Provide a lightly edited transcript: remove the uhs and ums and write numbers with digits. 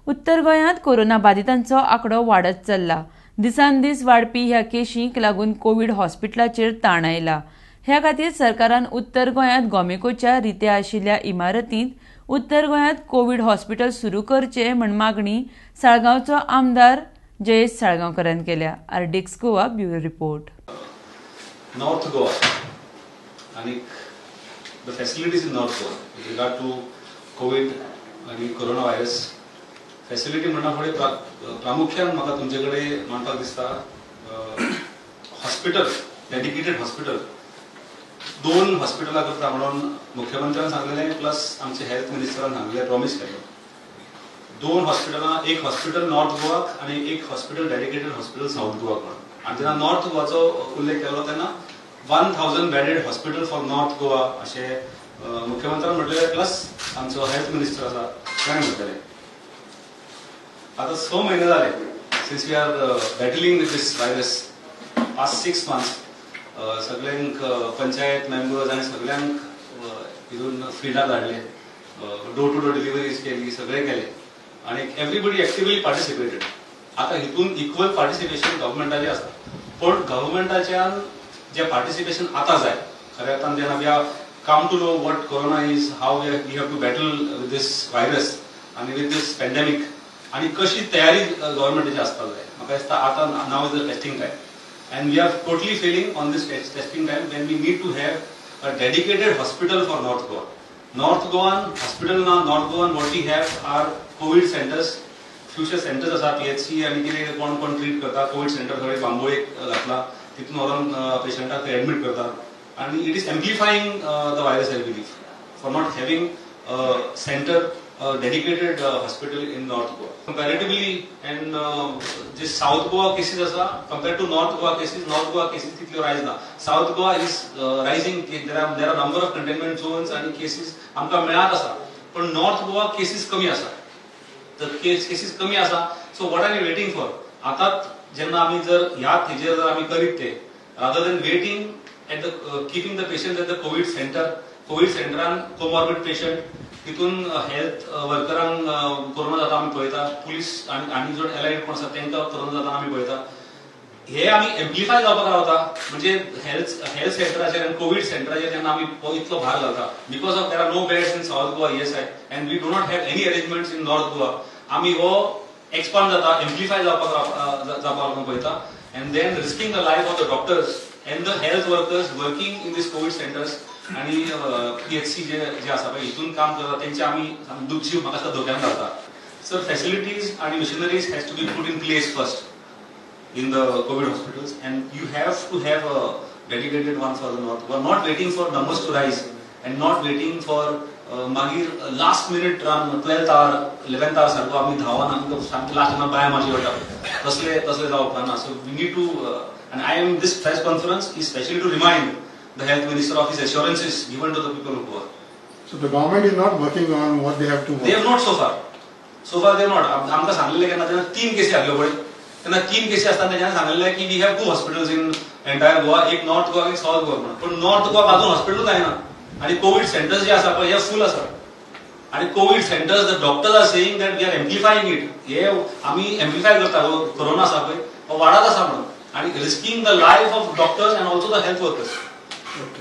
उत्तर गोंयांत कोरोना बादितांचो आंकडो वाडत चल्ला. दिसान दीस वाडपी ह्या केशींक लागून कोवीड हॉस्पिटलाचेर ताण आयला. ह्या खातीर सरकारान उत्तर गोंयांत गोमेकोच्या रित्या आशिल्ल्या इमारतींत उत्तर गोंयांत कोवीड हॉस्पिटल सुरू करचें म्हण मागणी साळगांवचो आमदार जयेश साळगांवकरान केल्या. RDX Goa, bureau report. North Goa आणि the facilities in North Goa with regard to COVID आणि कोरोना व्हायरस फॅसिलिटी म्हणना फुडें प्रामुख्यान म्हाका तुमचे कडेन मांडपाक दिसता हॉस्पिटल, डेडिकेटेड हॉस्पिटल. दोन हॉस्पिटलां करता म्हणून मुख्यमंत्र्यान सांगलेलें, प्लस आमचे हेल्थ मिनिस्टरान सांगलें, प्रॉमीस केलें. दोन हॉस्पिटलां, एक हॉस्पिटल नॉर्थ गोवाक आणि एक हॉस्पिटल, डेडिकेटेड हॉस्पिटल साऊथ गोवाक म्हणून. आणि जेन्ना नॉर्थ गोवाचो उल्लेख केलो तेन्ना 1000 bedded hospital for North Goa अशें मुख्यमंत्र्यान म्हटलेलें, प्लस आमचो हेल्थ मिनिस्टर आसा ताणें म्हटलेलें. आतां 6 म्हयने जाले since we are battling with this virus, past 6 months. सगळ्यांक, पंचायत मेंबर्स आनी सगळ्यांक हितून फिल्डार धाडले, डोर टू डोर डिलिव्हरीज केली, सगळें केलें आणि एवरीबडी एक्टिवली पार्टिसिपेटेड. आतां हितून इक्वल पार्टिसिपेशन गव्हर्मेंटाचें आसा, पण गव्हर्मेंटाच्यान जे पार्टिसिपेशन आतां जाय खऱ्या अर्थान, जेन्ना we are come to know what corona is, how we have to battle with this virus आणि विथ this pandemic आणि कशी तयारी गव्हर्मेंटाची आसपाक जाय. म्हाका दिसता आतां now is the testing time and we are totally failing on this testing time when we need to have a dedicated hospital for North Goa. North Goan hospital ना. North Goan what we have are COVID centers, future centers आसा, PHC आनी कितें, कोण कोण treat करता. Covid centre थोडे बांबोळेक घातला, तितून व्हरोन पेशंटाक थंय एडमीट करता आणि it is amplifying the virus, I believe, for not having center, dedicated hospital in North Goa. Comparatively and J south Goa cases आसा compare to North Goa cases, North Goa cases तितल्यो रायज ना. South Goa is rising. There are number of containment zones आणि cases आमकां मेळत आसा, पण north Goa cases कमी आसा. तर केसीस कमी आसा, so what are you waiting for? आतांच जेन्ना आमी जर ह्या हेजेर जर आमी करीत ते rather than waiting at the keeping the patient at the COVID center, Covid सेंटरान comorbid patient, तितून हेल्थ वर्करांक कोरोना जाता आमी पळयता, पुलीस आनी आनी जो एलायड कोण आसा तांकां कोरोना जाता आमी पळयता. हे आमी एम्प्लिफाय जावपाक रावता. म्हणजे हेल्थ सेंटराचेर आनी कोवीड सेंटराचेर जेन्ना आमी हो इतलो भार घालता, because of there are no beds in South Goa ESI and we do not have any arrangements in North Goa, आमी हो एक्सपांड जाता, एम्प्लिफाय जावपाक लागून पळयता and then risking the life of the doctors and the health workers working in this COVID centers आणि PHC जे जे आसा पळय हितून काम करता, तेंचे आमी जीव म्हाका दिसता धोक्यान घालता. सर, फॅसिलिटीज आणि machineries has to be put in place first in the COVID hospitals, and you have to have a dedicated one for the North. We're not waiting for numbers to rise and not waiting for मागीर last minute run, 12th hour, 11th hour सारको आमी धांवन आमकां सामकें last बांय मारची पडटा, तसले तसले जावपाक ना. So we need to and I am this press conference is specially to remind the health minister of his assurances given to the people of Goa. So the government is not working on what they have to work. They have not so far. So far they have not. आमकां सांगलेलें केन्ना, तेन्ना तीन केसी आसल्यो पळय, तेन्ना तीन केसी आसतना तेंच्यांनी सांगलेलें की we have two hospitals in entire Goa, एक नॉर्थ गोवा, एक साऊथ गोवा म्हणून. पण नॉर्थ गोवा अजून हॉस्पिटलूच जायना आणि कोवीड सेंटर्स जे आसा पळय हे फूल आसा आणि COVID centers, the doctors are saying that we are amplifying it. हे आमी एम्प्लिफाय करता, कोरोना आसा पळय हो वाडत आसा म्हणून आणि risking the life of doctors and also the health workers. Okay.